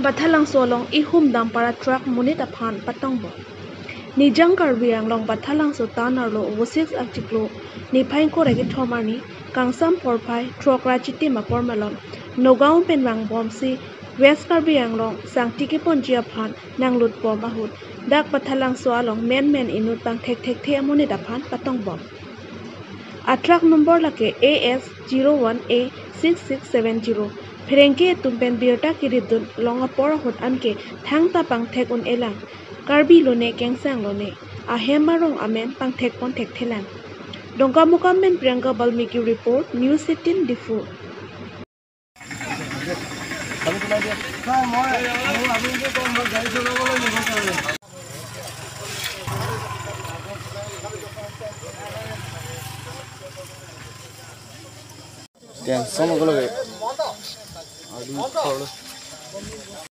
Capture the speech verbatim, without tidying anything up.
Bathalangso along ihum dumper a-truck monit aphan patongbom. Nijang Karbi Anglong Bathalangso town arlo Vosik achiklo niphai ingkoi ra kethom arni kangsam porphai throk ra chitim apor malom Nagaon pen vangbomsi West Karbi Anglong sangti keponji aphan nanglutbom ahut dak Bathalangso along menmen inut pangthek thekthe amonit aphan patongbom. A-truck number lake A S zero one A six six seven zero. Pherangke atum pen birta keripdun long apor ahut anke thangta pangthek un-elang. Karbi lone kengsang lone ahem arong amen pangthekpon thekthelang. Dongkamukam pen Priyanka Balmiki report, News eighteen Diphu. Tension ho gelo ke. Adu khol.